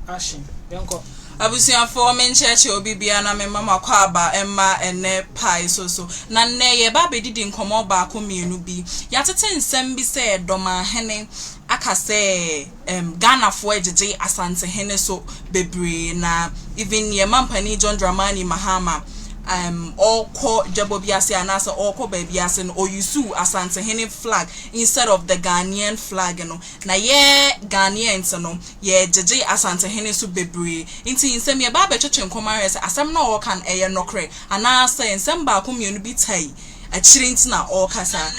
Action, yɛnkɔ. Abusuafoɔ me nkyerɛkyerɛ obi biara na me ma mo akwaaba mma ɛnnɛ pae so so. Na nnɛ yɛreba abɛdidi nkɔmmɔ baako mmienu bi. Yɛatete nsɛm bi sɛ Dɔmahene aka sɛ um, Ghanafoɔ ɛgyegye Asantehene so bebree na even yɛn mampanin John Dramani Mahama um, ɔrekɔ dwabɔ bi ase anaasɛ ɔrekɔ baabi ase no ɔyusu Asantehene flag instead of the Ghanaian flag no. Na yɛ Ghanaians no yɛgyegye Asantehene so bebree. Nti nsɛm yɛba abɛtwetwe nkɔmmɔ ahwɛ sɛ asɛm no a ɔreka no ɛyɛ nɔkorɛ anaasɛ nsɛm baako mmienu bi tai akyire nti na ɔreka saa.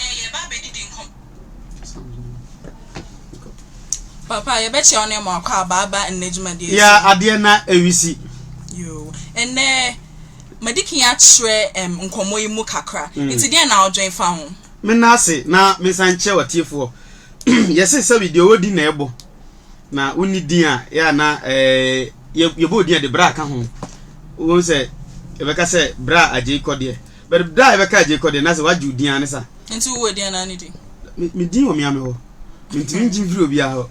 Papa, yɛbɛkyia wo ne mo akɔ aba aba nnɛ dwumadie so. Ya adeɛ na ɛwisi. Yoo, ɛnnɛ madi kan akyerɛ um, nkɔmmɔ yi mu kakra. Nti deɛn na wodwen fa ho? Menna ase na mensan nkyɛ w'atiefoɔ. Yɛse sɛbi deɛ ɔwɔ din na ɛbɔ. Na wonni din a yɛ a na ɛɛ yɛbɔ odin a de bra ka ho. Wohu sɛ yɛbɛka sɛ bra agyei kɔ deɛ. But bra a yɛbɛka agyei kɔ deɛ na sɛ wagye wo din ara ne sa. Nti wowɔ din anaa ne din? Me me din wɔ me ara me hɔ. Mentumi ngye mfiri obiara hɔ.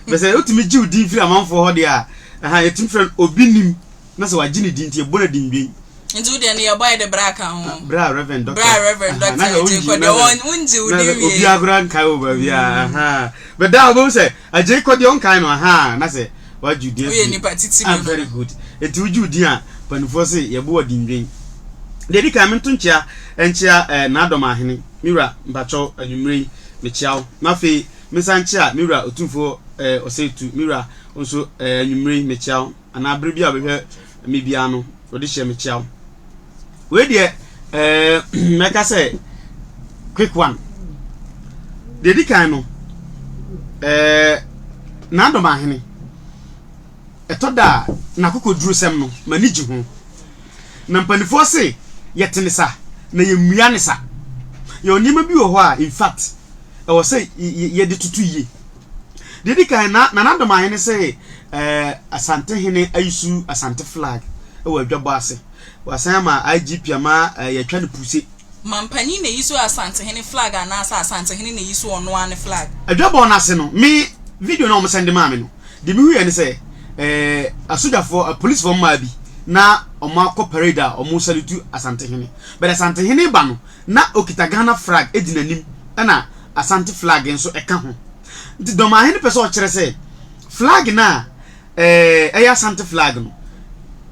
Bɛ sɛ wotumi gye wo din firi amanfoɔ hɔ deɛ a, ɛha yɛtumi frɛ no obi nim na sɛ wagye ne din nti yɛbɔ no adindwen. Nti wo deɛ no yɛbɔ yɛ de bra ka ho. Bra Reverend Doctor. Bra Reverend Doctor Agyei kɔ deɛ wɔn wongye wo din wie. Obiara koraa nkae wɔ baabi a. Mm. But daa wobɛhu sɛ Agyei kɔ deɛ ɔnkae no aha na sɛ wagye wo din Woyɛ nipa titiri ah, very good. Nti wogye wo din a mpanimfoɔ se yɛbɔ wɔ dindwen. Deɛ ɛdi kan mento nkyea nkyea eh, N'adɔm Ahene, me wura mpakyɛw anwummerɛ yi mekyea wo. Na afei mensan nkyea me wura Otumfoɔ eh, Osei-Tutu, me wura wo nso eh, anwummerɛ yi mekyea wo anaa berɛ bi a wobɛhwɛ me biara no wɔde hyɛ mekyea wo. Wei deɛ eh, mɛka sɛ quick one. Deɛ ɛdi kan no eh, N'adɔm Ahene, ɛtɔ da a n'akokodurusɛm no m'ani gye ho. Na mpanimfoɔ se yɛte ne sa na yɛmmua ne sa. Yɛwɔ nneɛma bi wɔ hɔ a in fact ɛwɔ sɛ yɛde toto yie. Deɛ ɛdi kan na Nana Adomahene se eh, Asantehene ayisu Asante flag wɔ adwabɔ ase. Wasan ama IGP ama eh, yɛatwa no puse. Mampanin na eyi so Asantehene flag anaasɛ Asantehene na eyi so ɔno ara ne flag? Adwabɔ no ase no, me video no a wɔsɛnde maa me no, deɛ mehuiɛ ne sɛ eh, asogyafoɔ, apolisifoɔ mmaa bi na wɔakɔ parade a wɔresalutu Asantehene. But Asantehene ba no, na okita Ghana flag di n'anim ɛna Asante flag nso ɛka ho. Nti Dɔmahene pɛ sɛ ɔkyerɛ sɛ flag no a eh, ɛyɛ Asante flag no,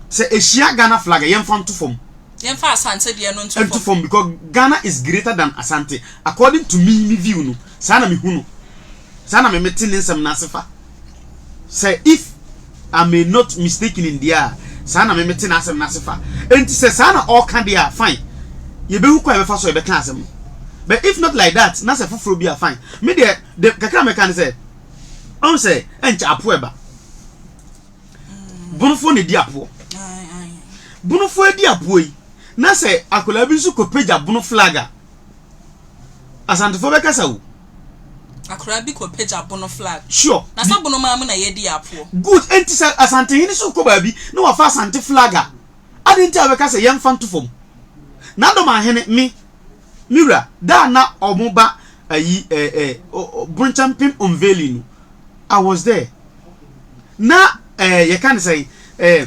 sɛ ɛhyia Ghana flag a, yɛmfa nto fam. Yɛmfa Asante deɛ no nto fam. Nto fam because Ghana is greater than Asante according to me me view no saa na me hu no saa na me me te ne nsɛm no ase fa sɛ if I may not mistaken in deɛ a saa na me me te n'asɛm no ase fa enti sɛ saa na ɔka deɛ a fine yɛbɛhu kwan yɛbɛfa so yɛbɛka asɛm no but if not like that na sɛ foforɔ bi a fine me deɛ de kakra mɛka ne sɛ ɔn sɛ ɛnkyɛ apo ɛba. Bonofoɔ na ɛdi apoɔ. Bonofoɔ adi apoɔ yi, na sɛ akwadaa bi nso kɔpagya bono flag a, Asantefoɔ bɛkasa o. Akwadaa bi kɔpagya bono flag. Sure. Na sɛ bono maa mu na yɛdi apoɔ. Good. Enti sɛ Asantehene nso kɔ baabi na wafa Asante flag a, adɛn nti a wɔbɛka sɛ yɛmfa nto fam? N'adɔm ahene, me, me wura, da a na wɔba ayi eh, eh, Bronkyɛmpem unveiling no, I was there. Na eh, yɛka ne sɛn eh,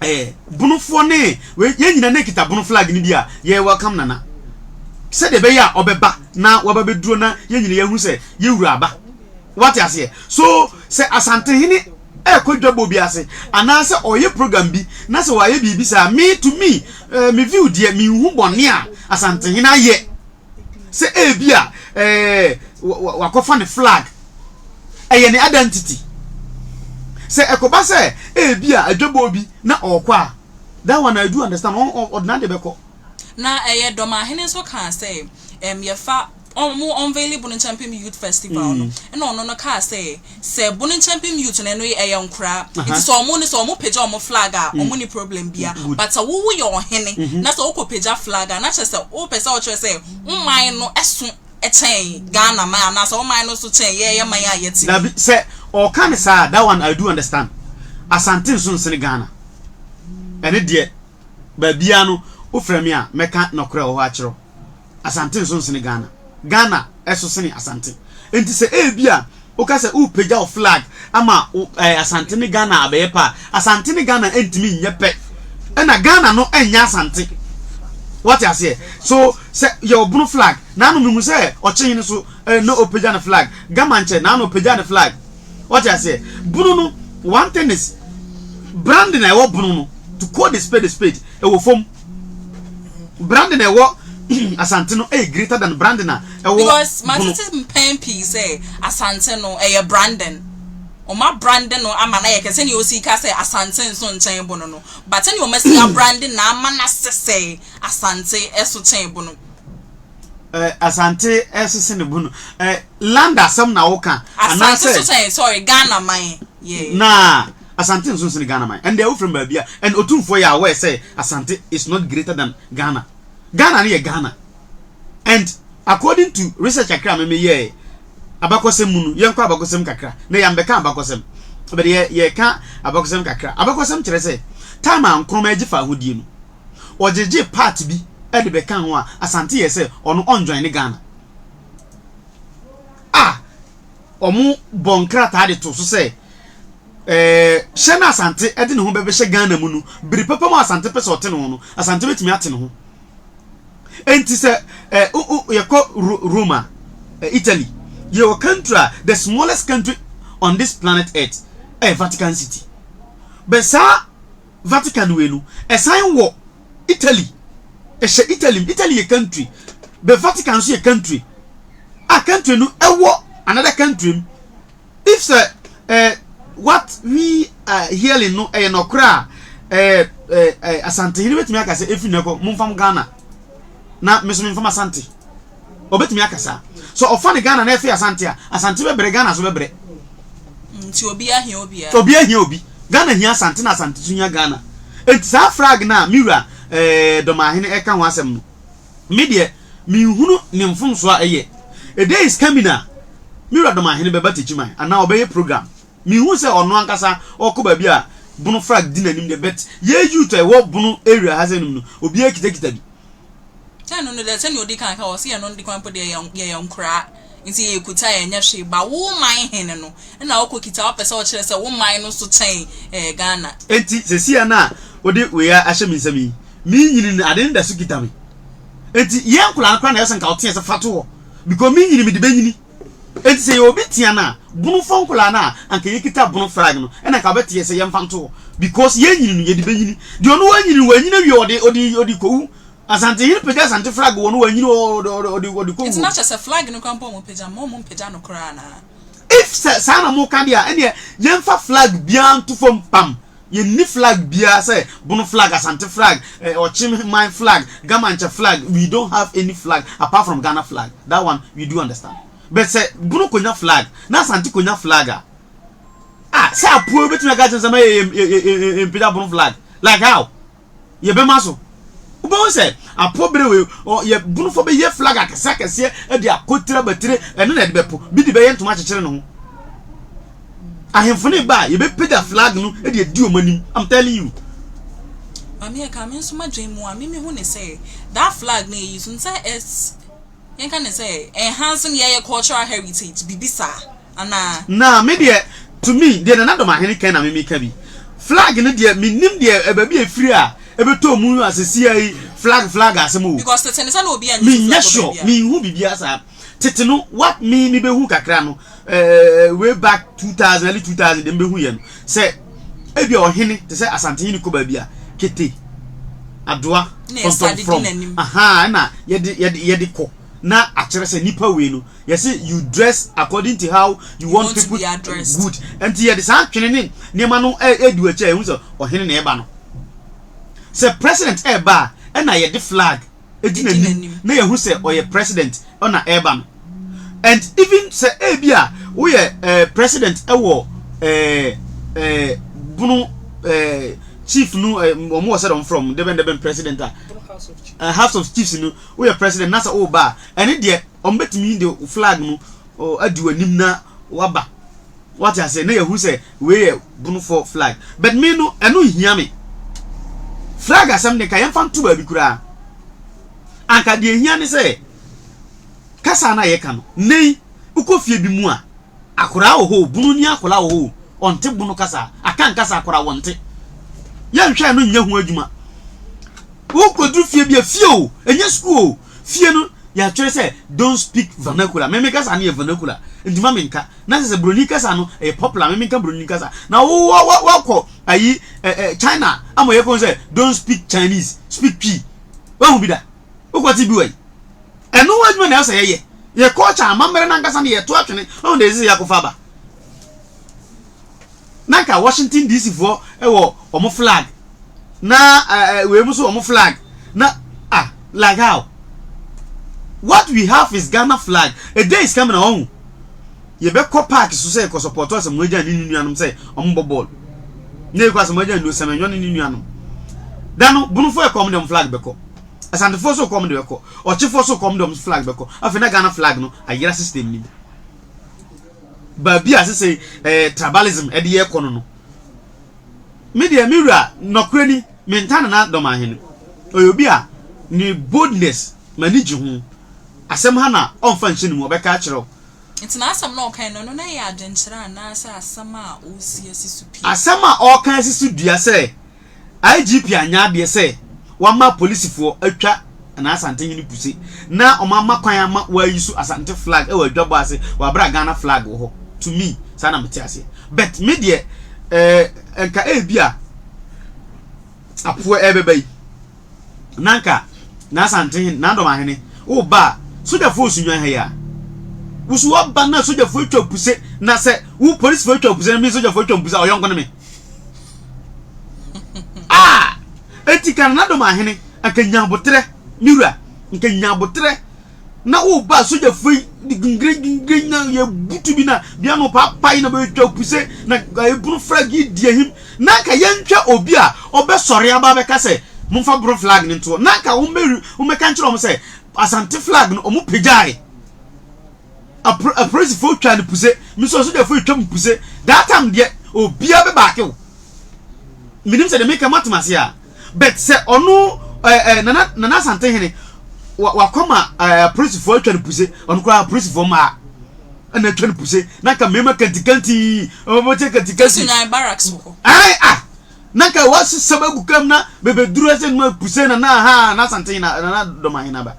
eh, bonofoɔ ne yɛn nyina na kita bono flag no bi a yɛ welcome nana sɛdeɛ ɛbɛyɛ a ɔbɛba na waba bɛduro na yɛn nyina yɛhu sɛ yɛwura aba wate aseɛ so sɛ asantehene ɛkɔ dwabɔ bi ase anaasɛ ɔyɛ program bi na sɛ wayɛ biribi saa me to me eh, me view deɛ menhu bɔne a asantehene ayɛ sɛ ebi a ɛɛ wakɔfa ne flag ɛyɛ ne identity sɛ ɛkɔba sɛ ebi a adwabɔ bi na ɔkɔ a that one I do understand ɔde n'ade bɛkɔ. Na ɛyɛ Dɔmahene nso kaa sɛ ɛm yɛfa ɔmo unveiling Bono Nkyɛmpem Youth Festival no ɛna ɔno no kaa sɛ sɛ Bono Nkyɛmpem Youth no ɛno ɛyɛ nkoraa nti sɛ ɔmo no sɛ ɔmo pagya ɔmo flag a ɔmo ni problem bia but sɛ wo woyɛ ɔhene na sɛ wokɔ pagya flag a na kyerɛ sɛ wopɛ sɛ ɔkyerɛ sɛ wo man no ɛso kyɛn Ghana man anaasɛ wo man no so kyɛn yɛyɛ man a yɛte mu. Dabi sɛ ɔka ne saa that one I do understand Asante nso nsene Ghana ɛne deɛ baabiara no wofrɛ me a mɛka nɔkorɛ wɔ hɔ akyerɛ wo. Asante nso nsene Ghana. Ghana ɛso sene Asante. Enti sɛ ebia. Woka sɛ worepagya wo flag ama wo ɛɛ Asante ne Ghana abɛyɛ pɛ a, Asante ne Ghana ntumi nyɛ pɛ. Ɛna Ghana no nyɛ Asante. Wate aseɛ? So sɛ yɛ ɔbono flag, naano mehu sɛ Ɔkyehene so eh, na ɔpagya ne flag. Gama nkyɛ naano ɔpagya ne flag. Wate aseɛ? Bono no, one thing is branding a ɛwɔ bono no, to call the spade a spade, ɛwɔ fam. Branding a ɛwɔ Asante no ɛyɛ greater than branding a ɛwɔ Because Bono. matete mpɛn pii sɛ Asante no ɛyɛ branding. Wɔn abrande no ama no ayɛ kɛ sɛnea osi ka sɛ Asante nso nkyɛn Bono no. But sɛnea wɔn asi abrande na ama no asesɛe Asante ɛso kyɛn Bono. Eh, Asante ɛsese ne Bono. Eh, land asɛm na woka Asante so anaasɛ kyɛn sorry Ghana man yeah. na Asante nso nsene Ghana man. Ɛnde wofiri baabi a and Otumfoɔ yɛ aware sɛ Asante is not greater than Ghana. Ghana no yɛ Ghana. And according to research kakra a me meyɛɛ abakɔsɛm mu no, yɛnkɔ abakɔsɛm kakra. Na yɛambɛka abakɔsɛm. But yɛ yɛka abakɔsɛm kakra. Abakɔsɛm kyerɛ sɛ time a Nkrumah gye fahodie no, ɔgyegye part bi de bɛka ho a Asante yɛ sɛ ɔno ɔnjoin ne Ghana. A wɔn bɔ nkrataa de to so sɛ ɛɛ hyɛ na Asante de ne ho bɛbɛhyɛ Ghana mu no, bere papa mu a Asante pɛ sɛ ɔte ne ho no, Asante bɛtumi ate ne ho. Enti sɛ ɛ o o yɛkɔ Rome a, Italy, yɛwɔ country a the smallest country on this planet earth ɛyɛ Vatican City. But saa Vatican wei no, ɛsan wɔ Italy. Ɛhyɛ Italy mu. Italy yɛ country, but Vatican nso yɛ country. A country no ɛwɔ another country mu. If sɛ eh, what we are hearing no ɛyɛ nɔkorɛ a, eh, eh, eh, Asantehene bɛtumi aka sɛ ɛfiri nnɛ kɔ momfam Ghana na me nso memfam Asante. Ɔbɛtumi aka saa. So ɔfa ne Ghana na ɛfe Asante a, Asante bɛbrɛ, Ghana nso bɛbrɛ. Nti obiara hia obiara. Obiara hia obi. Ghana hia Asante na Asante nso hia Ghana. Enti saa flag no a me wura eh, Dɔmahene ɛka ho asɛm no, Me deɛ, menhunu ne mfomsoɔ a ɛyɛ. A day is coming a me wura Domahene bɛba Techiman anaa ɔbɛyɛ program. Menhuu sɛ ɔno ankasa ɔrekɔ baabi a Bono flag di n'anim deɛ but yɛn youth a ɛwɔ Bono area ha sɛ nom no, obiara kitakita bi. Sɛ ɛno no deɛ sɛdeɛ ɔdi kan ka ɔse ɛno de kwan mpo deɛ yɛyɛ nkoraa nti yɛkuta yɛnyɛ hwee ba wo man hene no na wokɔ kita wopɛ sɛ ɔkyerɛ sɛ wo man no so kyɛn eh, Ghana. Enti seesei no a wode wei ahyɛ me nsam yi, menyini no, ade no da so kita me. Enti yɛn nkwadaa no koraa na ɛyɛ sɛ nka ɔteɛ sɛ fa to hɔ because menyini mede bɛnyini. Enti sɛ yɛ obi tea no a, bonofoɔ nkwadaa no a anka yɛkita bono flag no ɛna nka ɔbɛteɛ sɛ yɛmfa nto hɔ because yɛnyini no yɛde bɛnyini. Deɛ ɔno wanyini no wanyini awie ɔde ɔde ɔde kɔwu. Asantehene pagya Asante flag wɔ no wanyini ɔde ɔde ɔde ɔde kɔwu. Enti na kyerɛ sɛ flag no koraa mpo a wɔpagya no, mma wɔmpagya no koraa anaa? If sɛ saa na moka deɛ a, ɛneɛ yɛmfa flag biara nto fam pam. Yɛnni flag biara sɛ Bono flag, Asante flag, eh, Ɔkyem man flag, Gamankyɛ flag. We don't have any flag apart from Ghana flag. That one we do understand. But sɛ Bono konya flag na Asante konya flag a, ah, sɛ apoa wobɛtumi aka kyerɛ sɛ ma yɛ yɛ yɛ mpagya Bono flag. Like how? Yɛbɛma so. Wobɛhu sɛ apo bere wei, ɔ, yɛ bonofo bɛyɛ flag akɛseɛ akɛseɛ de akɔtire abatire, ɛno na ɛde bɛpo. Bi de bɛyɛ ntoma akyekyere ne ho. Ahemfo no ba a, yɛbɛpagya flag no de adi wɔn anim. I'm telling you. Maame ɛka me nso m'adwene mu a me mehu ne sɛ that flag no yɛyi so no sɛ it's yɛnka ne sɛ enhance ne yɛyɛ cultural heritage biribi saa anaa. Na me deɛ to me deɛ Nana Domahene kan na me meka bi flag no deɛ mennim deɛ baabi a ɛfiri a ɛbɛtɔɔ mu a sesia yi flag flag asɛm o. Because tete no sɛ na obi a nyi Menyɛ flag wɔ sure baabi a. menhu biribiara saa tete no what me mebɛhu kakra no eh, way back 2000 early 2000 deɛ mebɛhu yɛ no sɛ ebi a ɔhene te sɛ Asantehene kɔ baabi a kete adoa Na yɛsa de di fɔntɔmfrɔm n'anim. aha ɛna yɛde yɛde yɛde kɔ na akyerɛ sɛ nipa wei no yɛse you dress according to how you You want want to people be addressed. good nti yɛde saa twene ne nneɛma no ɛdi w'akyi a yɛhu sɛ ɔhene na ɛba no sɛ president ɛɛba a ɛna yɛde flag ɛdi Ɛdi n'anim n'anim. na yɛhu sɛ ɔyɛ president ɔna ɛɛba no and even sɛ ebi a woyɛ eh, president ɛwɔ eh, eh, bono eh, chief no eh, wɔn wɔ sɛ dɔm from dɛbɛn dɛbɛn president a eh, house of chiefs no woyɛ president na sɛ woba a ɛne deɛ wɔn bɛtumi de flag no oh, adi w'anim na waba wate ase na yɛhu sɛ wei yɛ bonofo flag but me no ɛno nhia me flag asɛm de nka yɛmfa nto baabi koraa anka deɛ ehia ne sɛ kasa na yɛka no nnɛ yi wokɔ fie bi mu a Akwadaa wɔ hɔ o, bunu ni akwadaa wɔ hɔ o, ɔnte bunu kasa, Akan kasa akwadaa wɔnte. Yɛnhwɛ no nyɛ ho adwuma. Wokɔduru fie bi a, fie o, ɛnyɛ sukuu o, fie no yɛatwerɛ sɛ don't speak vernacular. Me me kasa no yɛ vernacular, nti ma menka. Na sɛ sɛ buroni kasa no ɛyɛ popular, me menka buroni kasa. Na wo wakɔ ayi ɛ ɛ China ama yɛkɔn sɛ don't speak Chinese, speak Twi. Wahu bi da? Wokɔte bi wɔ yi? Ɛno ho adwuma na ɛwɔ sɛ yɛyɛ. Yɛ culture amammerɛ no ankasa no yɛto atwene. Ɔhu deɛ ɛsɛ sɛ yɛakɔfa aba. Na nka Washington DC foɔ wɔ wɔn flag na ɛɛ wei mu nso wɔn flag na ah like how? What we have is Ghana flag. A day is coming a ɔhu yɛbɛkɔ park so sɛ yɛkɔ support Asamoah Gyan ne ne nuanom sɛ wɔn bɔ bɔɔl. Na yɛkɔ Asamoah Gyan Sɛmɛnyɔ ne ne nuanom. Da no Bonofoɔ ɛkɔ wɔn de wɔn flag bɛkɔ. Asantefoɔ so kɔm de bɛkɔ. Ɔkyefoɔ so kɔm de wɔn flag bɛkɔ. Afei na Ghana flag no ayera system no mu. Baabi a sese eh, tribalism ɛde yɛ kɔ no no. Me deɛ me wura nɔkorɛ ni mentaa Nana Dɔmahene. Ɔyɛ obi a ne boldness m'ani gye ho. Asɛm ha na ɔmfa nhyɛ ne mu ɔbɛka akyerɛ wo. Nti n'asɛm na ɔkae no, ɛno na ɛyɛ adwenkyerɛ anaasɛ asɛm a ɔresi asi so pii? Asɛm a ɔreka asi so dua sɛ IGP anyɛ adeɛ sɛ wama apolisifoɔ atwa Nana Asantehene puse na wɔama kwan ama wɔayi so Asante flag wɔ adwabɔ ase wɔ abere a Ghana flag wɔ hɔ. To me, saa na mete aseɛ. But me deɛ, eh, nka ebi a apoɛ ɛrebɛba yi, na nka n'Asantehene, n'Adɔmahene, woba a, sogyafoɔ resu nwan ha yi a, wo so woaba na sogyafoɔ atwa puse, na sɛ wo polisifoɔ atwa puse na me sogyafoɔ atwa puse a, ɔyɔnko ne me. Ah! Enti ka Nana Domahene, anka nya aboterɛ, me wura, nka nya aboterɛ na woba sogyafoɔ yi de gingire gingire na yɛbutu bi na bia no paapae na bɛtwa puse na ebunu flag yi di ahim na anka yɛntwa obi a ɔbɛsɔre aba bɛka sɛ momfa bono flag no ntoɔ na anka wɔmmɛka nkyerɛ wɔn sɛ Asante flag no wɔn pagyae. Apro apolisifoɔ twaa no puse. Me nso asogyafoɔ retwa me puse. That time deɛ obiara bɛ baake wo. Menim sɛ deɛ meka moatem ase a. But sɛ ɔno ɛɛ eh, eh, Nana Nana Asantehene wakɔ ma ɛɛ eh, apolisifoɔ atwa no puse. Ɔno koraa apolisifoɔ mmaa ɛna atwa no puse. Na nka mmarima kantikanti ɔbɛkyɛ kantikanti. Sunyani barracks wɔ hɔ. Ɛɛ ah na nka wasesa bɛgu kam na bɛbɛduru ɛsɛ no ma puse na na ha na Asantehene Nana Dɔmahene aba.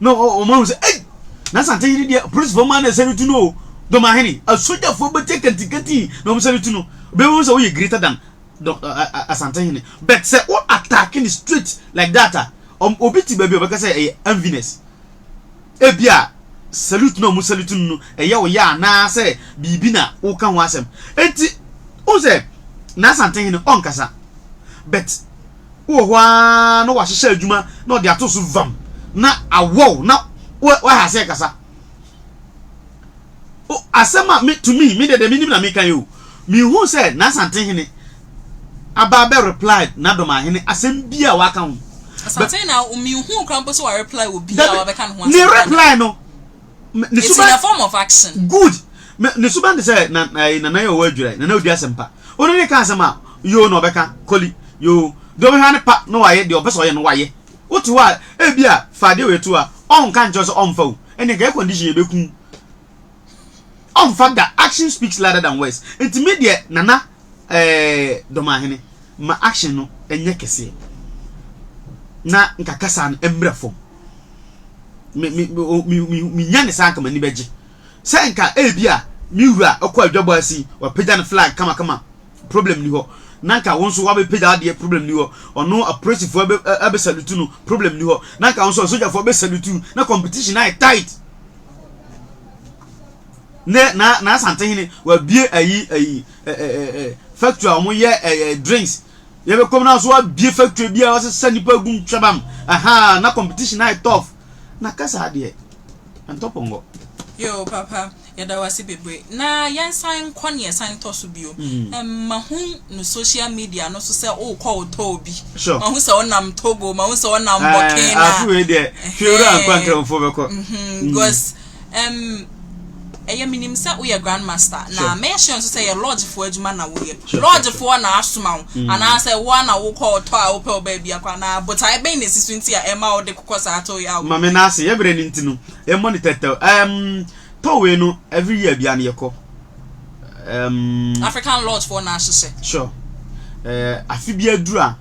Na wɔn ahu sɛ ei na Asantehene deɛ polisifoɔ mmaa na ɛsɛre tu no o Dɔmahene asogyafoɔ bɛtie kantinkantin na wɔn sɛre tu no bɛhu sɛ woyɛ greater than dɔ Asantehene but sɛ wo attack ne straight like that a obi te baabi a ɔbɛka sɛ ɛyɛ enviness ebi a salute na wɔn salute no no ɛyɛ wo yɛ anaasɛ biribi na woka ho asɛm enti wohu sɛ na Asantehene ɔnkasa but Wowɔ hɔ ara na wahyehyɛ adwuma na ɔde ato so vam na awɔw na waha sɛ kasa. O, asɛm a me to me, me deɛ deɛ menim na meka yi o. Mehu sɛ n'Asantehene aba abɛ reply n'Adomahene asɛm bi a waka ho. Asantehene na mehu koraa mpo sɛ wa reply obi a wabɛka ne ho asɛm. Ne reply no, ne It's in a form of action. Good. Ne suban te sɛ na nana yɛ ɔwɔ adwira, nana odi asɛm pa. Ɔno ne ka asɛm a, yoo na ɔbɛka, kɔli, yoo. Deɛ ɔbɛhwɛ ne pa na wayɛ, deɛ ɔpɛ sɛ ɔyɛ no wayɛ. Wote hɔ a, ebi a fa adeɛ wei to a, ɔnka nkyerɛ sɛ ɔmfa o. Ɛnna nka air condition yɛbɛku. Ɔmfa da. Action speaks louder than words. Nti me deɛ nana ɛɛ Dɔmahene, ma action no nyɛ kɛseɛ na nka kasa no mmra fam. Me me me me menya ne saa nka m'ani bɛgye. Sɛ nka ebi a me wura ɔkɔ adwabɔ ase yi, wapagya ne flag kamakama, problem ni hɔ. Na nka wo nso wabɛpagya adeɛ, problem ni hɔ. Ɔno apolisifoɔ bɛ ɛbɛsalutu no, problem ni hɔ. Na nka wo nso asogyafoɔ bɛsalutu, na competition ayɛ tight. Ne na na Asantehene wabie ayi ayi ɛ ɛ ɛ factory a wɔyɛ ɛ ɛ drinks. Yɛbɛkɔm na so wabie factory bi a wɔsesa nipa gum twɛbam. Aha na competition ayɛ tough. Na kasa adeɛ ɛntɔ pɔnkɔ. Yoo papa yɛda wo ase bebree na yɛnsan nkɔ nea ɛsan tɔ so bio mahu no social media no so sɛ wokɔ wo tour bi mahu sɛ wonam Togo mahu sɛ wonam Burkina afe wei deɛ hwɛ wura nkwa nkramofo bɛkɔ because um, ɛyɛ menim sɛ woyɛ grand master na mɛyɛ sure nso sɛ yɛ lodge foɔ adwuma na woyɛ lodge foɔ na asoma wo mm. anaasɛ wo ana wokɔ ɔtɔ a wopɛ wo baabi akɔ anaa botae bɛn na ɛsi so nti a ɛma wode kokɔ saa tɔ yi a ma me na ase yɛbrɛ no nti no yɛmmɔ ne tɛtɛw um, tɔ wei no every year bia no yɛkɔ. Um, African Lodge foɔ na ahyehyɛ. Sure. Eh, afe bi aduru a.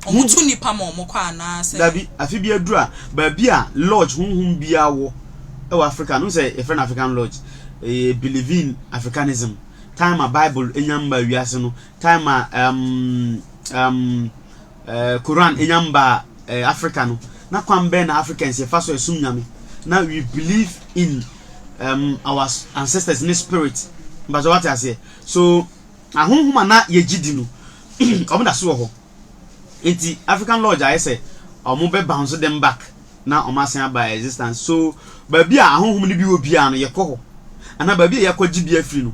Wɔn tu nipa ma wɔn kɔ anaasɛ. Dabi, afe bi aduru a, baabi a lodge honhom biara wɔ ɛwɔ Africa no sɛ yɛfrɛ no African Lodge. Eh, believe in Africanism. Time a Bible enya mba wiase no, time a um, um, eh, Quran enya mba eh, Africa no, na kwan bɛn na Africans yɛfa so ɛsom Nyame? Na we believe in um, our ancestors ne spirit. Mpakyɛ wate aseɛ? So, ahonhom a na yɛgye di no, wɔn da so wɔ hɔ. Nti, African Lodge ayɛ sɛ wɔn bɛ bounce them back na wɔn asan aba existence. So, baabi a ahonhom no bi wɔ biara no, yɛkɔ hɔ. Anaa baabi a yɛakɔgye bi afiri no,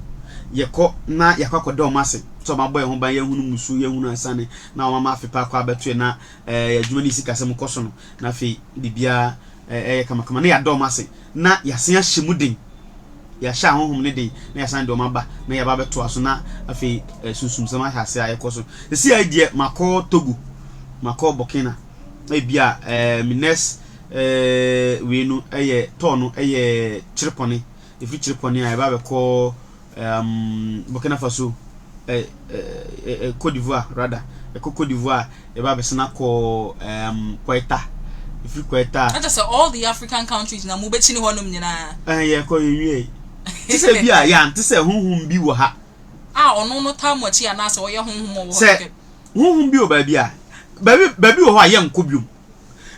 yɛkɔ na yɛakɔ akɔda wɔn ase sɛ wɔn abɔ yɛn ho ban, yɛahunu mmusuo, yɛahunu asiane, na wɔn ama afe pa akɔ abɛto yɛn na eh, adwuma ne sikasɛm kɔ so no, na afei biribiara eh, ɛyɛ kamakama na yɛada wɔn ase na yɛasan ahyɛ mu den, yɛahyɛ ahonhom no den na yɛasan de wɔn aba na yɛaba abɛtoa so na afei eh, sunsumsɛm ahyɛ ase a ɛkɔ so. Sisi ayi deɛ makɔ Togo, makɔ Burkina, ebi a eh, me next eh, wei no ɛyɛ tɔɔ no ɛyɛ Kyerepɔne, ɛfiri Kyerepɔne a yɛba abɛkɔ um, Burkina Faso, eh, eh, eh, Cote d'Ivoire rather, ɛkɔ Cote d'Ivoire, yɛba abɛsan akɔ um, Koita, ɛfiri Koita. Na kyerɛ sɛ all the African countries na mobɛkyini hɔnom nyinaa. Eh, yɛkɔ yɛnwie. Te sɛ bi a yɛante sɛ honhom bi wɔ ha. A ɔno no taa mo akyi anaasɛ ɔyɛ honhom a ɔwɔ hɔ Sɛ kɛkɛ. honhom bi wɔ baabi a, baabi, baabi wɔ hɔ a yɛnkɔ biom.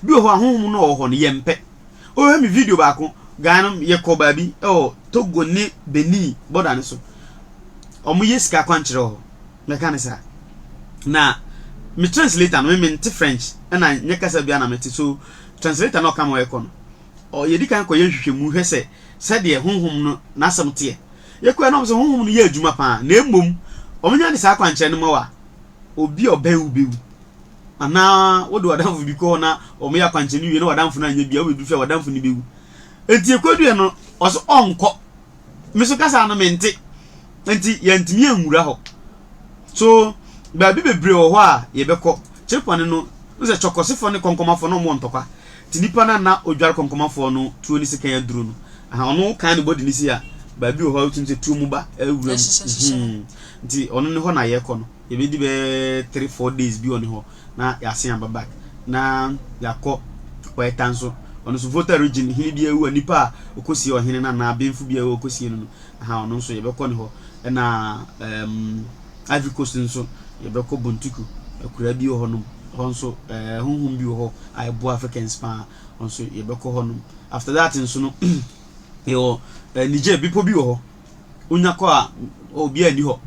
Bi wɔ hɔ a honhom no a ɔwɔ hɔ no yɛmpɛ. Wohwɛ me video baako, guy no yɛkɔ baabi ɛwɔ Togo ne Benin border no so. Wɔn yɛ sika akwankyerɛ wɔ hɔ. Mɛka ne saa. Na me translator no me mente French ɛna nyɛ kasa biara na mete so translator no ɔka ma yɛkɔ no. Ɔ yɛdi kan kɔyɛ nhwehwɛmu hwɛ sɛ sɛdeɛ honhom no n'asɛm teɛ. Yɛkɔɛ no wɔn sɛ honhom no yɛ adwuma paa na mmom wɔn nya de saa akwankyerɛ no ma wo a obi a ɔbɛn wo bɛwu. Anaa wode w'adamfo bi kɔ hɔ na wɔyɛ akwankyerɛ no wie na w'adamfo no anyɛ bi a, wobɛdu fie a w'adamfo no bɛwu. Enti ɛkɔduiɛ no, ɔso ɔnkɔ. Me so kasa no mente. Enti yɛntumi anwura hɔ. So baabi bebree wɔ hɔ a yɛbɛkɔ. Kyerepɔne no, wo sɛ kyɔkɔsefoɔ ne kɔnkɔmafoɔ na wɔwɔ ntɔkwa. Nti nipa no a na ɔdware kɔnkɔmafoɔ no tuo ne sekan aduro no, aha, ɔno kan ne bɔdi no si a, baabi wɔ hɔ a wotumi sɛ tuo mu ba awura mu. Nti ɔno ne hɔ na yɛkɔ no. Yɛbɛdi bɛyɛ 3, 4 days bi wɔ ne hɔ na yɛasen aba back na yɛakɔ Kweta nso. Ɔno nso Volta region hene bi awu a nipa a ɔkɔsie ɔhene no anaa abenfo bi a ɔkɔsie no no, aha ɔno nso yɛbɛkɔ ne hɔ. Ɛna um, Ivory Coast nso yɛbɛkɔ Bontuku, akuraa bi wɔ hɔnom. Hɔ nso eh, honhom bi wɔ hɔ a ɛboa Africans paa. Hɔ nso yɛbɛkɔ hɔnom. After that nso no, yɛwɔ eh, Niger bepɔ bi wɔ hɔ. Wonya kɔ a, obiara nni hɔ.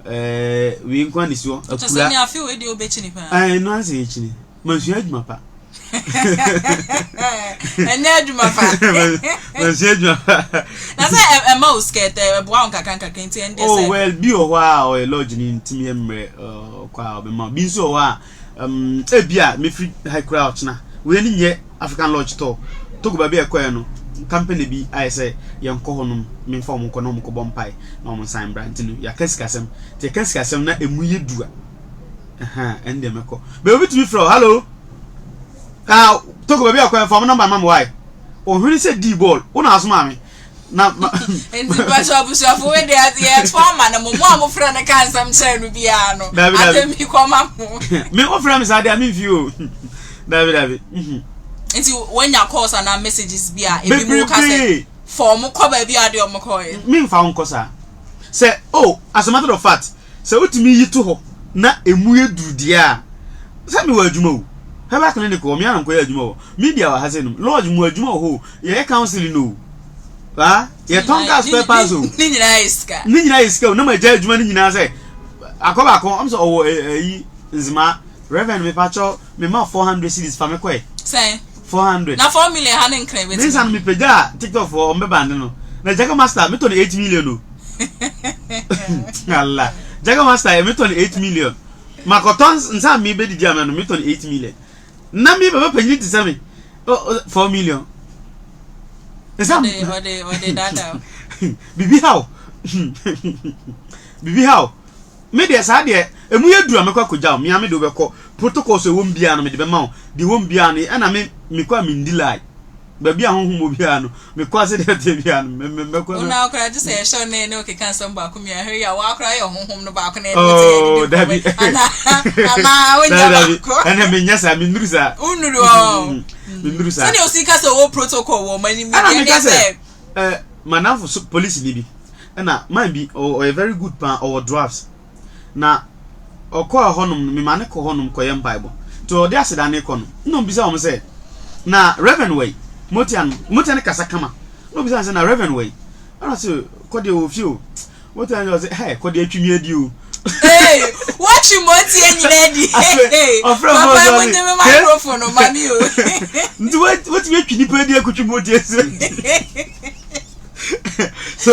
Ɛɛ wei nko ara na esi hɔ. Kyɛ sɛ nea afe wei deɛ wobɛkyini paa. Ɛɛ ɛno ara sɛ yɛkyini. Mansua adwuma pa. Ɛnyɛ adwuma pa. Mansua adwuma pa. Na sɛ ɛma wo skirt ɛboa wo nkakra nkakra nti ɛndeɛ sɛ. Oh well bi wɔ hɔ a ɔyɛ lodge ni ntumi yɛ mmerɛ ɔkɔ a ɔbɛma bi nso wɔ hɔ a Um, ebia mefiri ha koraa ɔkyena. Wei no nyɛ African Lodge tɔ. Togo baabi a ɛkɔɛ no, company bi ayɛ sɛ yɛnkɔ hɔ nom, memfa wɔn nkɔ na wɔn kɔbɔ mpae na wɔn nsan mbra. Nti no, yɛaka sikasɛm. Nti yɛka sikasɛm na emu yɛ du a, ɛhɛn, ɛno deɛ mɛkɔ. Baabi obi tumi frɛ wo, hello, ah, Togo baabi a ɛkɔɛ, fa wɔn nɔmba ma me wae. Ohwene sɛ dii bɔɔl, wo na asoma me. Na ma. Nti mpatsɔ abusuafo wei deɛ yɛto ama no mo mo a mofrɛ no ka nsɛm kyerɛ no biara no Dabi dabi. asɛm bi kɔma mo. Me wofrɛ me saa deɛ a memfi o. Dabi dabi. Mhm. Nti woanya calls anaa messages bi a ebi mo ka sɛ Bebrebe. fa ɔmo kɔ baabi a de ɔmo kɔɛ. Memfa wo nkɔ saa. Sɛ oh as a matter of fact sɛ wotumi yi to hɔ na emu yɛ duru deɛ a sɛ mewɔ adwuma o. Herbal clinic wɔ me ara nkɔyɛ adwuma wɔ. Media wɔ ha sɛ nom. Lodge mu adwuma wɔ hɔ o. Yɛyɛ counseling o. Ah, yɛtɔn car spare parts o. Ne nyinaa yɛ sika. Ne nyinaa yɛ sika o. Na ma gya adwuma no nyinaa sɛ akɔ baako ɔm sɛ ɔwɔ ɛyi nzema Reverend mepakyɛw me ma 400 cedis fa me kɔɛ. Sɛn? 400. Na 4 million ha ne nkran bɛtumi. Ne nsa no mepagya a TikTok foɔ ɔmo bɛba ne no. Na Jaga Master metɔ no 8 million o. Allah. Jaga Master metɔ no 8 million. Makɔtɔ nsa a mebɛdidi ama no metɔ no 8 million. Na me papa panyin te sɛ me. Oh, 4 million. Nsa ɔde ɔde dada. Bibi how? Bibi how? Me deɛ saa deɛ emu yɛ duru a mɛkɔ akɔgya wo. Me a me de wobɛkɔ. Protocols a ɛwɔ mu biara no mede bɛma wo. Deɛ ɛwɔ mu biara no ɛna me mekɔ a mendi lie. Baabi a honhom wɔ biara no, mekɔ ase deɛ ɛteɛ biara no, mɛ mɛ mɛkɔ. Wo na akora gye sɛ yɛhyɛ wo ne ne okeka nsɛm baako mmienu ahwɛ yi a woakora yɛ honhom no baako na ɛne wote yɛ Oh, didi dabi. nkɔmmɔ ana ana wonya Dabi, dabi. baako. Ɛnna menyɛ saa, mennuru saa. Wonnuru hɔ. Mennuru saa. Sɛdeɛ osi ka sɛ ɔwɔ protocol wɔ ɔmo anim Ɛna deɛ ne meka sɛ, sɛ eh, madamfo so polisini bi, ɛna man bi, ɔyɛ very good paa, ɔwɔ drafts. Na ɔkɔɔ hɔnom no, mema no kɔ hɔnom kɔyɛ mpaebɔ. Nti ɔde aseda no rekɔ no, nna ɔbisa wɔn sɛ, Na Reverend wɔ yi? Motia no, Motia no kasa kama. Nna ɔbisa no sɛ, Na Reverend wɔ yi? Ɛna ɔse, Kɔ deɛ ɔwɔ fie o. Motia no ɔse, Hɛ, kɔ deɛ atwi me adi o. Hey, watwi Motia nyina adi. Afei, ɔfrɛ Papa, Motia mo ɔse, nye me microphone no ma me o. Nti watumi atwi nipa adi akotwi Motia so adi. So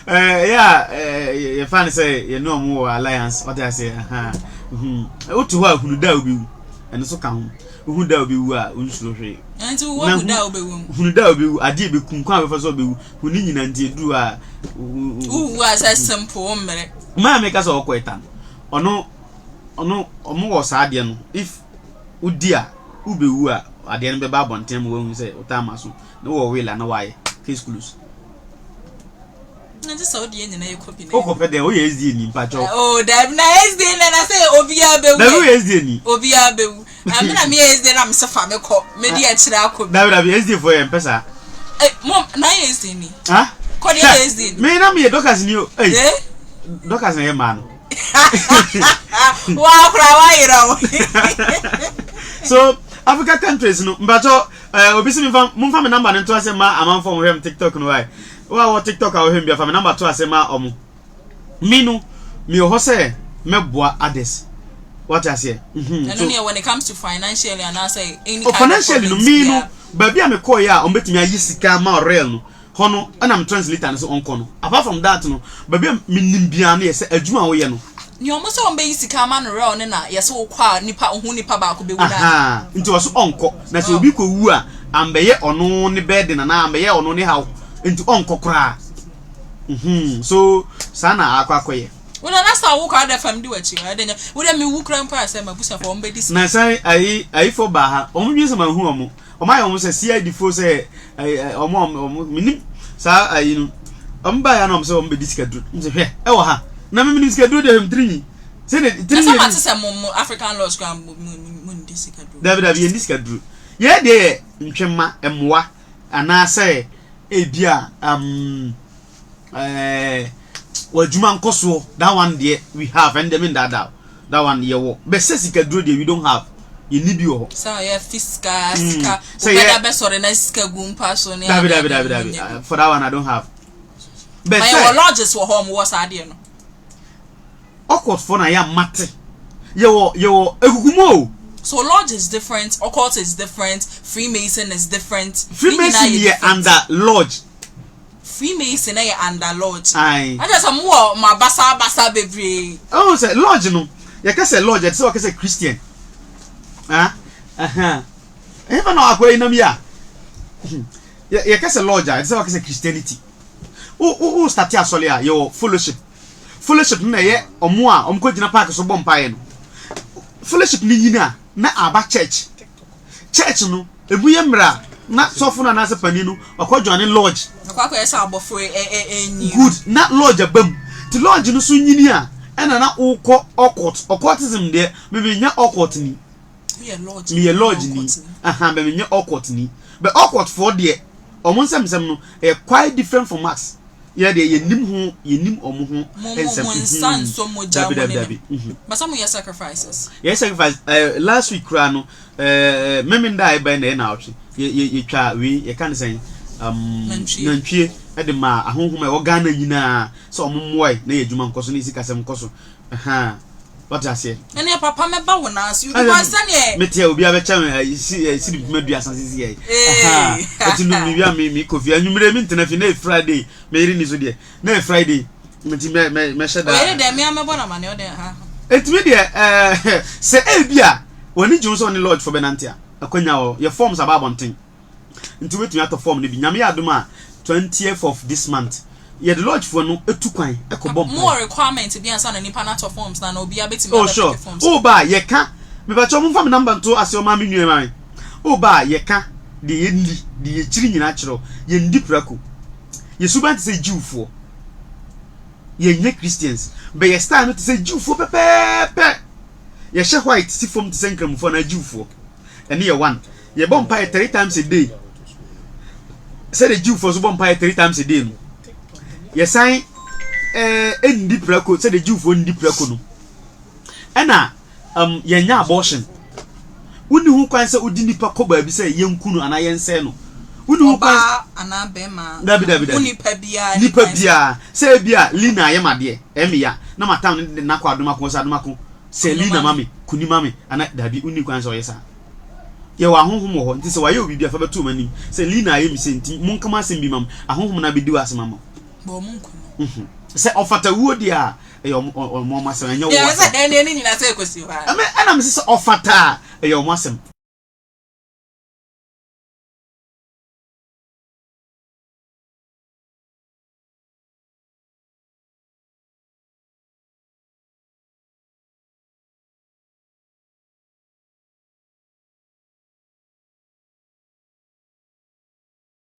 eh, yeah, eh, yɛfa no sɛ yɛne ɔmo wɔ alliance ɔte aseɛ aha mhm. Wote hɔ a hunu da a wobɛwu ɛno so ka ho. Wohu da a wobɛwu a wonsuro hwee. Nti wohu da a wobɛwu hunu da a wobɛwu adeɛ bɛkum kwan a bɛfa so wobɛwu hu ne nyina nti ɛduru a wowu a sɛ simple wo mmerɛ maa meka sɛ ɔkɔ ɛta no ɔno ɔno ɔmo wɔ saa adeɛ no if wodi a wobɛwu a adeɛ no bɛba abɔnten ma woahu sɛ wotaa ma so na wɔ will a na wayɛ case close. Na gye sɛ wode yɛn nyinaa yɛkɔ bi na. Wokɔ pɛ dɛn woyɛ SDA ni mpakyɛw. Oh dabi na SDA na na sɛ obiara bɛwu. Dabi woyɛ SDA ni. Obiara bɛwu. Na me na meyɛ SDA na mesɛ fa me kɔ medi akyire akɔ bi. Dabi dabi SDA foɔ yɛ mpɛ saa. Eh mom na yɛ SDA ni. Ha? Kɔ deɛ yɛ SDA ni. Me na meyɛ Dorcas ni o. Ei. Eh? Dorcas na yɛ mmaa no. Wa kora wa yera o. So Africa countries no mpakyɛw Eh, obi se memfa momfa me number no nto ase ma amanfo a wɔhwɛ me TikTok no wae. Wo a wɔ TikTok a wɔhwɛ me bia fa me number to ase ma ɔmo. Me no, me wɔ hɔ sɛ mɛboa others. Wate aseɛ? Mhm. Ɛno neɛ when it comes to financially anaasɛ any Oh, kind of financially no, problems me no, biara. baabi a mekɔeɛ a wɔbɛtumi ayi sika ama real no, hɔ no ɛna me translator no sɛ ɔnkɔ no. Apart from that no, baabi a menim biara no yɛ sɛ adwuma a woyɛ no. Nea ɔmo sɛ ɔmo bɛyi sika ama no real no na yɛsɛ wokɔ a nipa ohu nipa baako bɛwu no ana? Ahaa, nti ɔse ɔnkɔ, na sɛ obi kɔ wu a ambɛyɛ ɔno ne burden anaa ambɛyɛ ɔno ne haw, nti ɔnkɔ koraa. Mhm, so saa na akɔ akɔyɛ. Wo deɛ na sa wo koraa deɛ fam di w'akyi, ɛyɛ dɛ nyɛ, wo deɛ me wu koraa mpo a sɛ m'abusuafoɔ ɔmo bɛdi sika. Na sɛn ayi ayifo baa ha, ɔmo dwen sɛ manhu ɔmo. Wɔn ayɛ wɔn sɛ CID fo sɛ ɛɛ wɔn a wɔn menim saa ayi no wɔn baa ya na wɔn sɛ wɔn bɛdi sikaduro n sɛ hwɛ ɛwɔ ha na menim sikaduro deɛ hwɛ tiri nwi sɛ de tiri nwi ɛsɛ ma te sɛ mo mo African laws kora mo mo mo ndi sikaduro dabi dabi yɛn di sikaduro yɛ deɛ yɛ ntwema mmoa anaasɛ ebi a um, ɛɛ w'adwuma nkɔsoɔ that one deɛ we have ɛn deɛ me ndaadaa that one yɛwɔ bɛ sɛ sikaduro deɛ we don't have yɛnni bi wɔ hɔ. sɛ ɔyɛ fi sika hmm. sika wobɛda bɛsɔre na sika gu mpa so ne dabi dabi dabi dabi uh, for that one I don't have. bɛ sɛ yɛwɔ lodges wɔ hɔ ɔmo wɔ saa adeɛ no. Occult fo na yɛ amate yɛwɔ yɛwɔ ekukumu o. So lodge is different, occult is different, Freemason is different. Freemason yɛ under lodge. Freemason yɛ under lodge. Ae. Na kyerɛ sɛ mo wɔ mo abasa abasa bebree. Ɔhu sɛ lodge no, yɛka sɛ lodge ɛte sɛ wɔka sɛ Christian. Ah, ɛhɛn. Ɛhefa na akɔrɔ yi nam yi a? Yɛka sɛ lodge a, ɛte sɛ wɔka sɛ Christianity. Wo wo wo starte asɔre a, yɛwɔ fellowship. Fellowship no na ɛyɛ ɔmo a ɔmo kɔ gyina park so bɔ mpaeɛ no. Fellowship no nyini a, na aba church. Church no, emu yɛ mmerɛ a na sɔfo no anaasɛ panin no ɔkɔ joine lodge. Ɔkɔ akɔyɛ sɛ abɔfo ɛnyin. Good, na lodge aba mu. Nti lodge no so nyini a, ɛna na wokɔ occult. Occultism deɛ, me menyɛ occult ni. Woyɛ lodge Meyɛ lodge ni. Aha, but menyɛ occult ni. But occult foɔ deɛ, wɔn nsɛmsɛm no, ɛyɛ quite different from us. Yɛ deɛ yɛnim ho, yɛnim wɔn ho Mo mo nsɛm. mo nsa Mhm. nsɔ mogya Dabi mo dabi ne dabi. ne. Mhm. But sɛ moyɛ sacrifices. Yɛyɛ sacrifice eh, last week koraa no eh, Memenda a ɛbɛn na ɛyɛ naawɔtwe yɛ yɛ yɛtwa wei yɛka ne sɛn um, Nantwie. nantwie de maa ahonhom a ɛwɔ Ghana nyinaa sɛ wɔn mmoa yɛ na yɛ adwuma nkɔ so ne yɛ sikasɛm nkɔ so. Ahaa. Wate aseɛ? Ɛneɛ papa mɛba wo nan ase because sɛdeɛ. Me teɛ obi abɛkyɛ me eh, si eh, sidi mpema duasa sisi yɛ. Ahaa. Eti no me wia me me kɔ fie anwummere me ntena fie na yɛ Friday me yere ni so deɛ na yɛ Friday nti mɛ mɛ mɛhyɛ da. Oyere deɛ mea mɛbɔ no amane ɔdɛ ha. Eti me deɛ ɛɛ sɛ ebi a w'ani gye ho sɛ ɔne lodge fo bɛnante a akwanya wɔ yɛ forms aba abɔnten. Nti wobɛtumi atɔ form no bi. Nyame yɛ adom a 20th of this month yɛde lodge foɔ no tu kwan kɔ bɔ mpaeɛ. Mowɔ requirement bi ansa na nipa no atɔ forms no anaa obiara bɛtumi Oh abɛ sure. pick forms Wo no? ba a yɛka mepakyɛw momfa me number nto ase ɔma me nua ma me. Wo ba a yɛka. Deɛ yɛnni, deɛ yɛkyiri nyinaa kyerɛ wo. Yɛndi prako. Yɛ suban te sɛ Jewfoɔ. Yɛnyɛ Christians. But yɛ style no te sɛ Jewfoɔ pɛpɛɛpɛ. Yɛhyɛ white si fam te sɛ Nkramofoɔ anaa Jewfoɔ. Ɛno yɛ one. Yɛbɔ mpaeɛ three times a day. Sɛdeɛ Jewfoɔ nso bɔ mpaeɛ three times a day no. Yɛsan ɛɛ eh, ndi prako sɛdeɛ Jewfoɔ ndi prako no. Ɛna um, yɛnyɛ abortion. Wonni ho kwan sɛ wodi nipa kɔ baabi sɛ yɛnku no anaa yɛnsɛe no. Wonni ho kwan. Ɔbaa anaa bɛrima. Dabi dabi dabi. Wo nipa biara. Nipa biara sɛ ebi a Lina ayɛ ma deɛ ɛyɛ me ya na matam ne de nakɔ adomako sɛ adomako sɛ Lina ma me kuni ma me ana dabi wonni kwan sɛ ɔyɛ saa. Yɛwɔ ahonhom wɔ hɔ nti sɛ wayɛ obi bi a fa bɛto wɔn anim sɛ Lina ayɛ me sei nti monka mo asɛm bi ma me ahonhom no abɛdi w'asɛm ama wo. Bɔ wɔn nku no. Mhm. Sɛ ɔfata wuo deɛ a ɛyɛ wɔn wɔn asɛm ɛnyɛ wo asɛm. Ɛnna ne nyinaa sɛ ɛkɔsi hɔ a. Ɛmɛ ɛna mese sɛ ɔfata a ɛyɛ wɔn asɛm.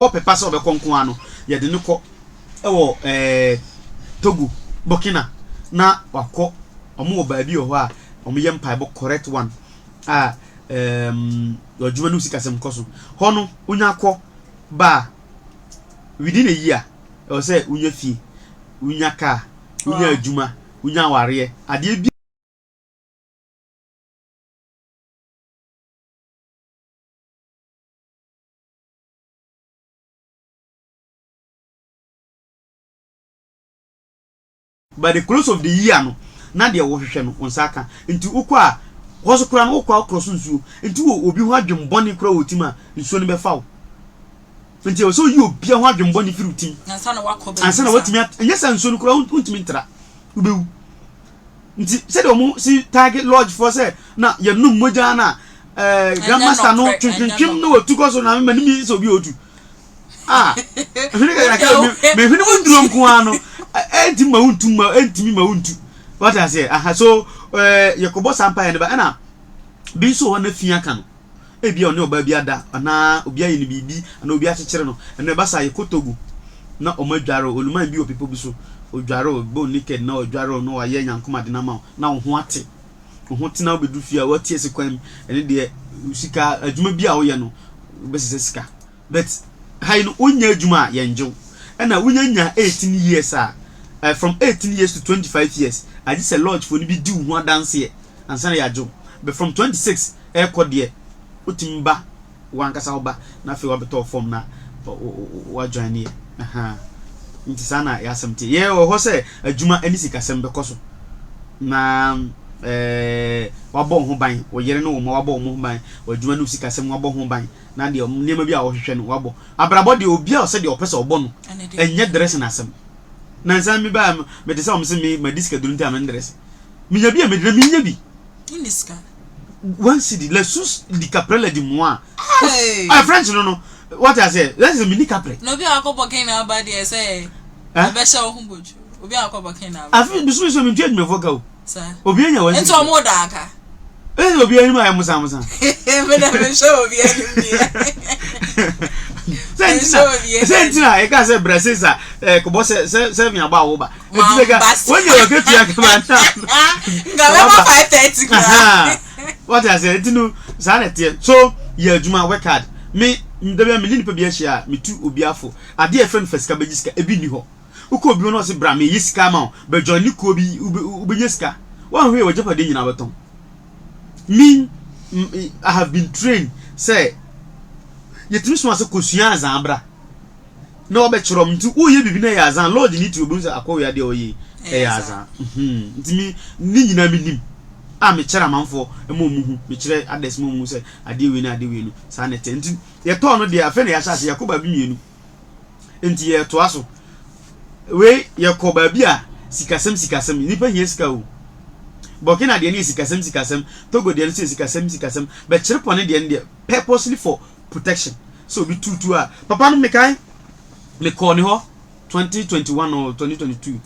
Ɔwɔ pɛpa sɛ ɔbɛkɔ nko ara no, yɛde no kɔ wɔ ɛɛ Togo, Burkina na wakɔ. Wɔn wɔ baabi wɔ hɔ a wɔyɛ mpaebɔ correct one a ɛɛm adwuma no sikasɛm kɔ so. Hɔ no wonya kɔ ba a within a year ɛwɔ sɛ wonya fie, wonya car, wonya adwuma, wonya awareɛ, adeɛ bi. By the close of the year no, na deɛ wohwehwɛ no, wo nsa aka. Nti wokɔ a, hɔ so koraa no, wokɔ a wokorɔ so nsuo. Nti wɔ obi ho adwembɔne koraa wɔ wo tim a, nsuo no bɛfa wo. Nti ɛwɔ sɛ woyi obiara ho adwembɔne firi wo tim. Ansa na wakɔ baabi Ansa na watumi at, ɛnyɛ sɛ nsuo no koraa wontumi ntra, wobɛwu. Nti sɛdeɛ wɔn si taage lodge foɔ sɛ na yɛnom mogya na ɛɛ grandmaster no twentwentwem na watu kɔ so na mema ne mi sɛ obi a otu. Ah, hwene kakra me me hwene mu duro nko ara no ɛntumi ma wontu ma ɛntumi ma wontu. Wate aseɛ aha so ɛɛ yɛkɔbɔ saa mpaeɛ no ba ɛna bi nso wɔ hɔ na fi aka no. Ebia ɔne ɔbaa bi ada anaa obi ayɛ no biribi anaa obi akyekyere no. Ɛno ɛba saa yɛkɔ Togo na wɔn adware wo. Oluman bi wɔ bepɔ bi so, ɔdware wo, bɔ wo naked na ɔdware wo na wayɛ nyankomade no ama wo na wo ho ate. Wo ho te na wobɛduru fie a woate asi kwan mu. Ɛno deɛ sika adwuma bi a woyɛ no wobɛsesa sika. But ha yi no wonyɛ adwuma a yɛngye wo. Ɛna wonya nya 18 years a, eh, from 18 years to 25 years agye sɛ lodge foɔ no bi di wo ho adanseɛ ansa na yɛagye wo. But from 26 ɛrekɔ deɛ wotumi ba wankasa wo ba na afei wabɛtɔ fam na wa join yɛ ahaa nti saa na yɛasɛm te yɛ wɔ hɔ sɛ adwuma ne sikasɛm bɛkɔ so na ɛɛ wabɔ wo ho ban wo yere ne wo mma wabɔ wɔn ho ban w'adwuma ne sikasɛm wabɔ ho ban na deɛ nneɛma bi a wɔhwehwɛ no wabɔ abrabɔ deɛ obi a ɔsɛ deɛ ɔpɛ sɛ ɔbɔ no ɛnyɛ dressing asɛm na nsa mi ba mete sɛ wɔn sɛ me madi sikaduro nti a me ndress menya bi a medi na menya bi Wonni sika. One cedi la sus di caprella di moi. Hey. Ah, French no no. What I say? Let's say mini capre. Na obi a akɔ bɔkin na aba deɛ sɛ ɛbɛhyɛ wo ho botwo. Obi a akɔ bɔkin na aba. Afi bisu bisu mi ntua adwumafoɔ ka o. Sa. Obi anya one cedi. Nti ɔmo da aka. Ɛsɛ obi anim ayɛ musa musa. Me na me hwɛ obi anim deɛ. Sɛ ntina sɛ ntina ɛka sɛ brɛ sesa ɛkɔbɔ sɛ sɛ sɛ miabɔ a woba. Wọ́n yẹ wọ́n ketua kaba na. Nka bɛma 5:30 koraa. Wate aseɛ nti no saa na ɛteɛ so yɛ adwuma work hard me da bi a me ne nipa bi ahyia a metu obi afo adeɛ a ɛfrɛ no fa sika bɛgye sika ebi nni hɔ wokɔ obi hɔ na ɔse bra meyɛ sika ama wo bɛ join ne kuo bi wobɛnya sika woanhwɛ yɛ w'agyapadeɛ nyinaa wobɛtɔn me I have been trained sɛ yɛtumi soma sɛ kɔsua azaa bra na wabɛkyerɛ wɔn nti woyɛ biribi na ɛyɛ azan lodge ne ti obi sɛ akɔwia deɛ ɔyɛ yi ɛyɛ azan hmm. nti mi ne nyinaa mi nim a mekyerɛ amanfoɔ ma wɔn hu mekyerɛ others ma wɔn hu sɛ adeɛ wei ne adeɛ wei no saa na ɛtɛ nti yɛtɔɔ no deɛ afei na yɛahyɛ ase yɛkɔ baabi mmienu nti yɛtoa so wei yɛkɔ baabi a sikasɛm sikasɛm nipa hia sika o Burkina deɛ no yɛ sikasɛm sikasɛm Togo deɛ no nso yɛ sikasɛm sikasɛm bɛkyerɛ pɔne deɛ no deɛ purposely for protection sɛ obi tu tuo a papa no mekae mekɔɔ ne hɔ 2021 or 2022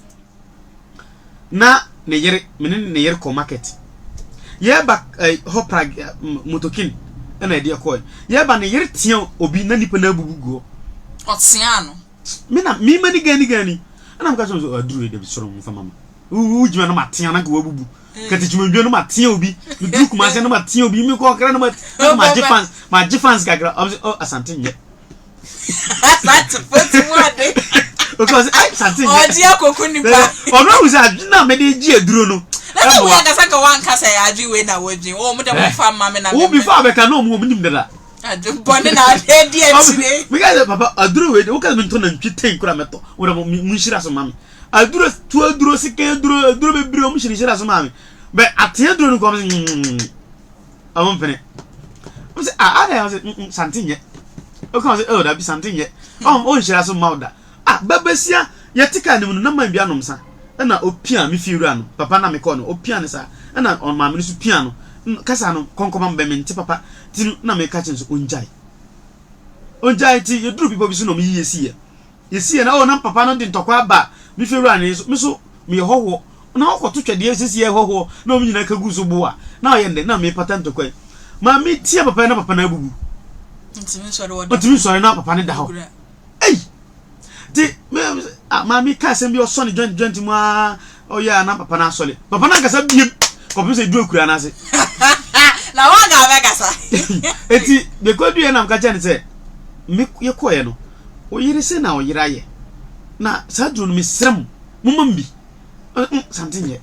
na ne yere me ne ne yere kɔ market yɛba eh, hɔ prag eh, motokin ɛna ɛde ɛkɔɛ. Yɛba ne yere tea obi na nipa no abubu gu hɔ. Ɔtea no. Me na me ma ni gani gani. Ɛna meka kyerɛ no sɛ aduru yi dabi soro mfa ma me. Wo gyina no ma tea na nka wabubu. Katikyimandwa no ma tea obi. Meduru Kumase no ma tea obi. Mekɔ Accra no ma na ma gye fans ma gye fans kakra. Ɔmo sɛ oh Asante nyɛ. Asante fo ti mu ade. Because ai Asante nyɛ. Ɔgye akoko nipa. Ɔno ahu sɛ adwene a mede gye aduro no. Na sɛ wo ankasa ka wankasa yɛ adwene wei na wɔdwen. Wɔn mo de mo fa ma me na me. Wo before abɛka na ɔmo ɔmo nim dada. Adwene bɔne na ade di akyire. Meka sɛ papa aduro wei de woka sɛ mentɔ nantwi ten kora mɛtɔ. Wo de mo nhyira so ma me. Aduro tu aduro sekan aduro aduro bebree ɔmo hyirahyira so maa me. Bɛ atea aduro no kɔ ɔmo sɛ mm ɔmo mpene. Ɔmo sɛ ah adan ɔmo sɛ mm sante nyɛ. Ɔka ɔmo sɛ oh dabi sante nyɛ. Ɔmo ɔnhyira so mma wo da. Ah babasia yɛte kaa no mu no na man bi anom sa ɛna opia me fie wura no papa na mekɔɔ no opia no saa ɛna ɔmaame no so pia no kasa no kɔnkɔma mbɛ mente papa ti no na meka kyerɛ no sɛ ɔngyae ɔngyae nti yɛduru bepɔ bi so na ɔmo yiye siiɛ. Yɛsiiɛ na oh na papa no de ntɔkwa aba me fie wura no so, me so meyɛ hɔhoɔ na ɔkɔto twɛdeɛ sɛsi yɛ hɔhoɔ na wɔn nyinaa ka gu so boa na ɔyɛ ndɛ na mepata ntɔkwa yi ma metia papa yi na papa no abubu ɔntumi nsɔre na papa no da hɔ ei nti me ah, maame ka asɛm bi ɔsɔ ne joint joint mu aa ɔyɛ a na papa no asɔre papa no ankasa biem kɔpem sɛ ɛduru akura no ase na waga bɛkasa eti mekɔduɛ na meka kyerɛ no sɛ me yɛkɔɛ no Wo yere sei na ɔyere ayɛ na saa aduro no mesrɛ mo momma me bi mm sante nyɛ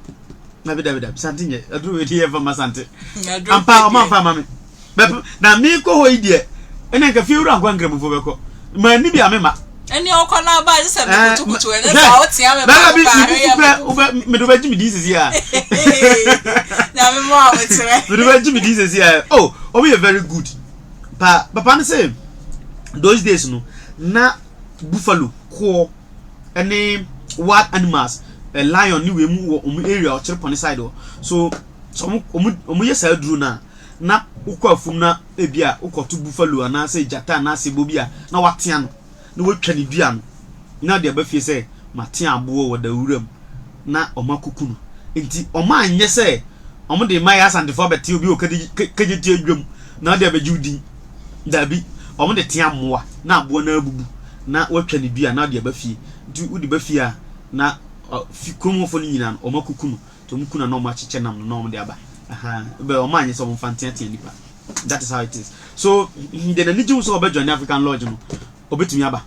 dabi dabi dabi sante nyɛ aduro wei deɛ yɛmfa ma sante ampa ɔma mfa ma me bɛpɛ na mekɔ hɔ yi deɛ ɛne nka fie wura nkɔ nkramofo bɛkɔ ma ni bi a mema ɛne ɔkɔ no aba gye sɛ mekutukutu ɛne saa wotea me baako paa ɛyɛ pɛ wobɛ mede wobɛgye me din sisi a nyame mo a wokyerɛ mede wobɛgye me din sisi a oh ɔmo yɛ very good Pa papa no sɛ those days no na buffalo koɔ ne wild animals eh, lion ne wei mu wɔ wɔn area ɔkyerɛ pɔne side hɔ so sɛ wɔn wɔn wɔn yɛ saa duro no a na wokɔ afum na ebi a wokɔto buffalo anaasɛ gyata anaasɛ ebo bi a na watea no na watwa ne dua no na ɔde aba fie sɛ matea aboɔ wɔ dawura mu na wɔn akɔku no nti wɔn anyɛ sɛ wɔn de mma yɛ asantefoɔ abɛte obi wɔ kagye dwam na ɔde abɛgye wo din daabi wɔn de tea mmoa na aboa no abubu na watwa ne dua na ɔde aba fie nti wode ba fie a na fi kurom hɔfoɔ no nyinaa no wɔn akɔku no nti wɔn ku no na wɔn akyekyɛ nam no na wɔn de aba bɛ wɔn anyɛ sɛ wɔn fa nteatea nipa that is how it is so deɛ n'ani gye ho sɛ ɔbɛ join African Lodge no ɔbɛtumi aba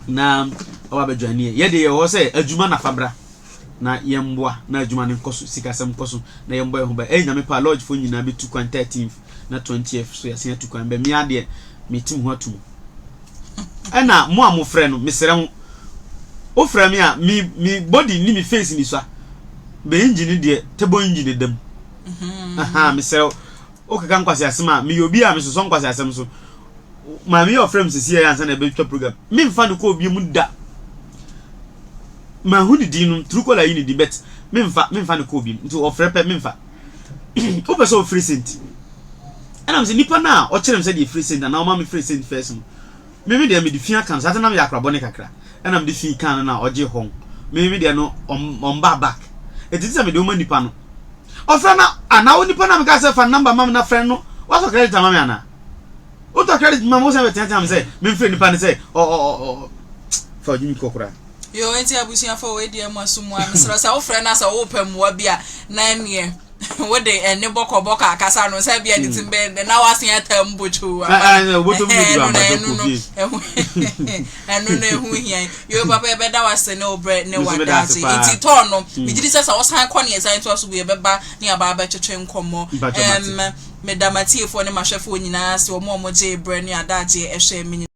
na ɔba abɛ join yɛ yɛ deɛ yɛ wɔ hɔ sɛ adwuma na fa bra na yɛmboa na adwuma no nkɔ so, sikasɛm nkɔ so na yɛmbɔ yɛn ho ban. Ɛyɛ Nyame pɛ a, lodge foɔ nyinaa bɛtu kwan 13th na 20th so yɛasan atu kwan. Bɛ me ara deɛ, mete me ho ato mu. Ɛna mo a mofrɛ no, mesrɛ mo, wofrɛ me a, me, me body ne me face ni sua. Bɛ engine no deɛ, turbo engine da mu. Aha, mesrɛ wo, wokeka nkwaseasɛm a, meyɛ obi a mesosɔ nkwaseasɛm so. Maame yi a ɔfrɛ me sisi yɛ ansa na ɛbɛtwa program, memfa no kɔ obi mu da. Mahu ne din no, Truecaller ayi ne din but memfa memfa no kɔ obi mu. Nti ɔfrɛ pɛ memfa. Wopɛ sɛ ɔfiri sent. Ɛna mesɛ nipa no a ɔkyerɛ me sɛ deɛ firi sent anaa ɔma me firi sent first no, me me deɛ mede fi aka no saa na meyɛ akora bɔne kakra. Ɛna mede fi kaa no na ɔgye hɔn. Me me deɛ no ɔmba back. Ɛti sɛ mede woma nipa no. Ɔfrɛ na anaa wo nipa no a meka sɛ fa number ma me na frɛ no, wasɔ credit ama me anaa? Wotɔ credit ma me wosan bɛteatea me sɛ memfrɛ nipa no sɛ ɔ ɔ ɔ fa ɔgye me kɔ koraa. Yoo enti abusuafo wei deɛ mo aso mu a mesrɛ sɛ wofrɛ no sɛ wopɛ mmoa bi a na ɛneɛ wode ɛne bɔkɔbɔkɔ akasa no sɛ bia ne ti bɛyɛ dɛ na wasen ataa mu botwoo ama ɛno na ɛno no ɛno no ɛho hia yoo papa yɛbɛda wase ne wo brɛ ne wadaagye nti tɔɔ no megye di sɛ sɛ wosan kɔ ne yɛsan to aso bu yɛbɛba ne aba abɛtwetwe nkɔmmɔ ɛm Meda m'atiefoɔ ne m'ahwɛfoɔ nyinaa ase, wɔn a wɔgyee berɛ ne adagyeɛ hwɛɛ me nyinaa.